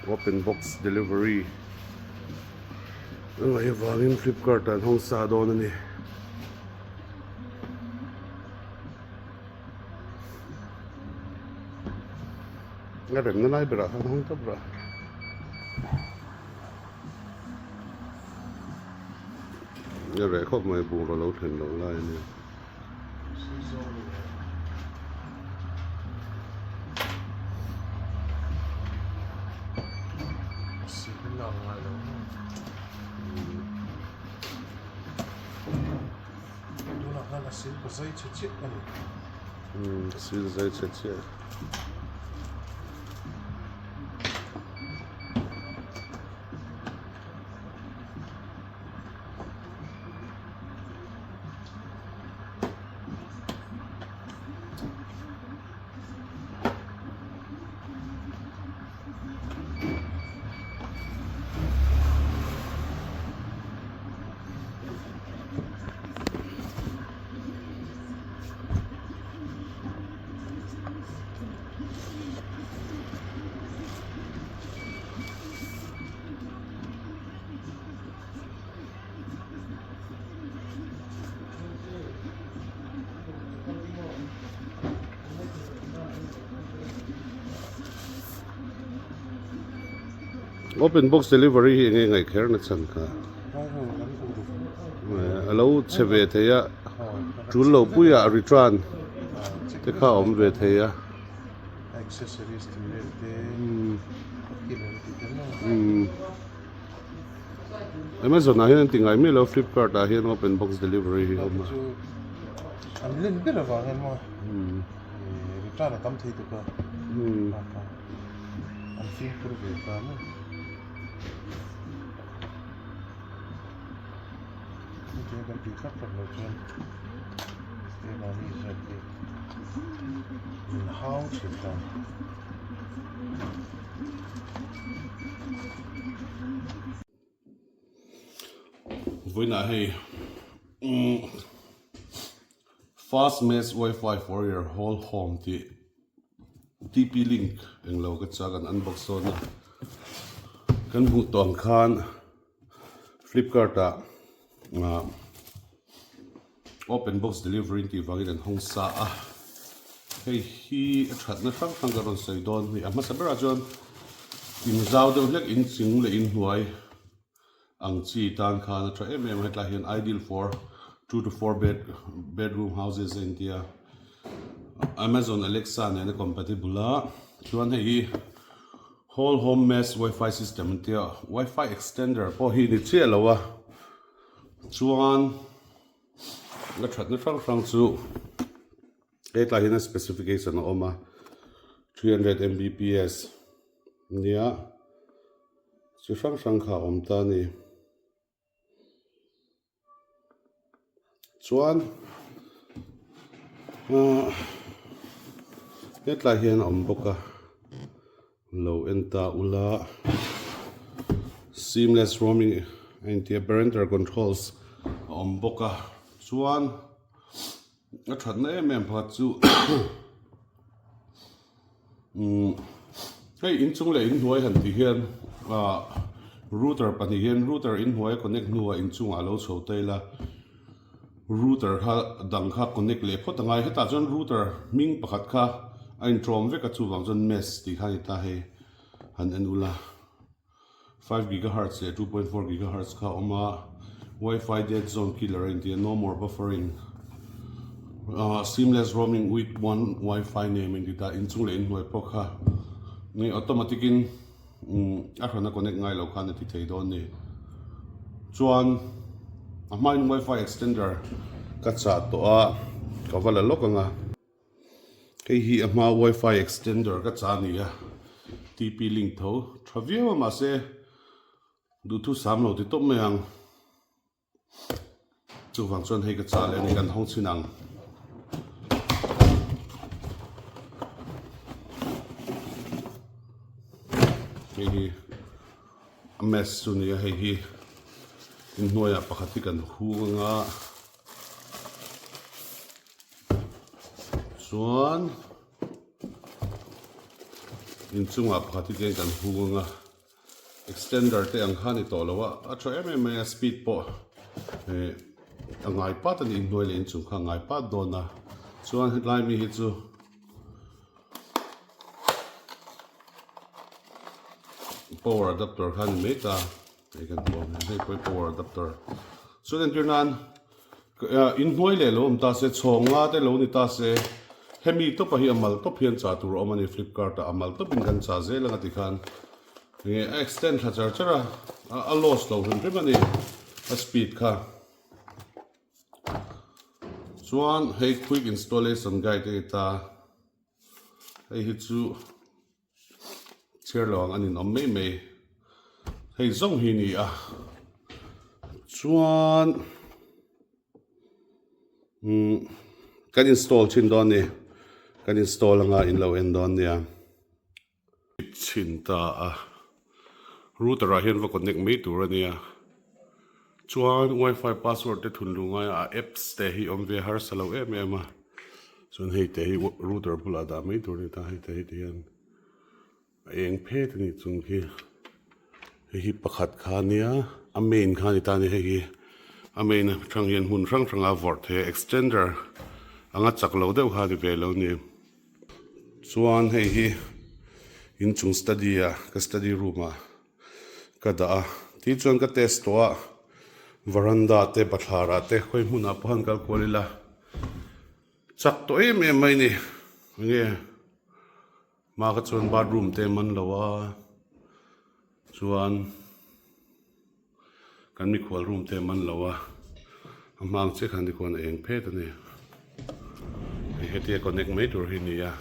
Open box delivery a ngaih avangin flipkart ah an hawng sa dawn a ni. A remna lai berah khan hawng tawp rah. A reh khawp mai bungraw lo thlen loh lai a nia. Sil zai chhe chiah. Open box delivery hi enge ngaih kher na chhan kha a lo chhe ve thei a tul lo puiah return te kha a awm ve thei a. Amazon ah hian an ti ngai miah lo flipkart ah hian open box delivery hi a awm a. An len ber avang hian maw return a tam thei tuk a an fimkhur ve ta maw. Hetiang kan tih tlat tlat loh chuan keimahni hian hi min hau thin ta. Vawiinah hei fast mesh wifi for your whole home tih T_P link englo ka chak an unbox dawn a kan hmuh tawh ang khan flipkart ah ah open box delivery tih vangin an hawng sa a hei hi a thatna hrang hrang ka rawn sawi dawn a ni a hmasa berah chuan in zau deuh hlek in chung leh in hnuai ang chi tan khan a tha em em a hetlai hian ideal for 2 to 4 bed bedroom houses a intia Amazon Alexa nena compatible a chuan hei hi Whole home mesh wifi system an tia wifi extender pawh hi ni chiah lo a chuan a thatna hrang hrang chu hetlai hian a specification a awm a 300 mbps nia chi hrang hrang kha a awm ta a ni. Chuan ahh hetlai hian a awm bawk a lo en ta ula seamless roaming a intia parental controls a awm bawk a chuan a thatna em em pakhat chu umm hei inchung leh inhnuai han tih hian ah router pahnih hian router inhnuai a connect hnuah inchungah a lo chho tail a router kha dang kha connect leh phawt a ngai hetah chuan router hming pakhat kha a intawm vek a chuvang chuan mesh tih kha a ni ta hei han en ula. 5 gigahertz leh 2.4 gigahertz kha a awm a, wifi dead zone killer a inti a, no more buffering, ah seamless roaming with one wifi name a inti ta, inchung leh inhnuai pawh kha ni automatic in a hran a connect ngai lo khan a ti thei dawn a ni. Chuan a hmain wifi extender ka chah tawh a, ka va la lawk ang a. Hei hi a hma wifi extender ka chah a ni a, TP link tho tha viau a mahse duhthu sam lo ti tawp mai ang. Chuvang chuan hei ka chah leh a ni kan hawng chhin ang. Hei hi a mesh chu a ni a hei hi inhnuaiah pakhat hi kan hung anga. Chuan. Inchungah pakhat hi tiang kan hung anga extender te ang kha a ni tawh lo a, a tha em em mai a speed pawh eh a ngai pat a ni inhnuai leh inchung kha a ngai pat dawn a chuan hetlai mi hi chu power adapter kha a ni mai ta hei kan hmu ang hian hei pawh hi power adapter chuan entir nan Inhnuai leh lo awm ta se, chhawng nga te lo ni ta se, hemi tawpa hi a mal tawp hian chah tur a awm a ni, Flipkart ah a mal tawpin kan chah zel ang a ti khan enge a extend thla char char a, a loss lo hrim hrim a ni a speed kha. Chuan hei quick installation guide a ni ta, hei hi chu Chhiar lo ang an inawm mai mai. Hei zawng hi ni a. Chuan umm kan install thin dawn ni. Kan install anga in lo en dawn nia. Chhin ta a. Router ah hian va connect mai tur a nia. Chuan wifi password te thun lu ngai a a apps te hi awm ve harsa lo em em a chuan hei te hi router bulah dah mai tur a ni ta hei te hi ti hian a eng phet a ni chung khi hei hi pakhat kha ania a main kha a ni ta a ni hei hi a main atang hian hmun hrang hrang a vawrh thei a extender anga chak lo deuh kha a ni ve lo a ni chuan hei hi inchung study ah ka study room ah. Ka dah a, ti chuan ka test tawh a, veranda te bathlar ah te khawi hmunah pawh han kal kual ila chak tawh em em mai ni enge hma kha chuan bathroom te man lo a chuan kan mikhual room te man lo a a hma ang chiah khan tikhuan a eng phet a ni hei hetia connect mai tur hi a ni a.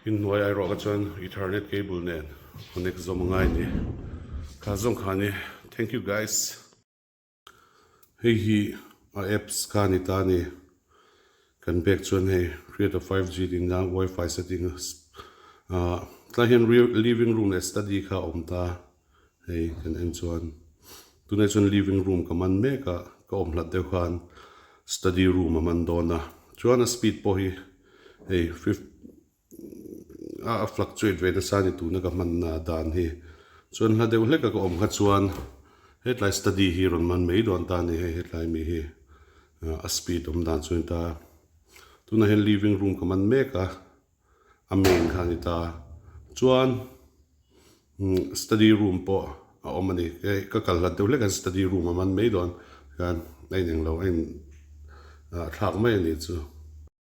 Inhnuai erawh kha chuan ethernet cable nen connect zawm a ngai a ni. Kha zawng kha ni. Thank you guys. Hei hi a apps kha a ni ta a ni. Kan bag chuan hei create a 5G ding nan wifi setting ah tlai hian living room leh study kha a awm ta hei kan en chuan tunah chuan living room ka man mek a ka awm hlat deuh khan study room a man dawn a chuan a speed pawh hi Hei a fluctuate ve nasa a ni tuna ka hmanna dan hi. Chuan hla deuh hlek a ka awm kha chuan hetlai study hi rawn man mai dawn ta a ni hei hetlai mi hi a speed awm dan chu a ni ta. Tunah hian living room ka man mek a, a main kha a ni ta. Chuan study room pawh a awm a ni. Ka kal hlat deuh hlek a study room a man mai dawn hian a ineng lo a in thlak mai a nih chu.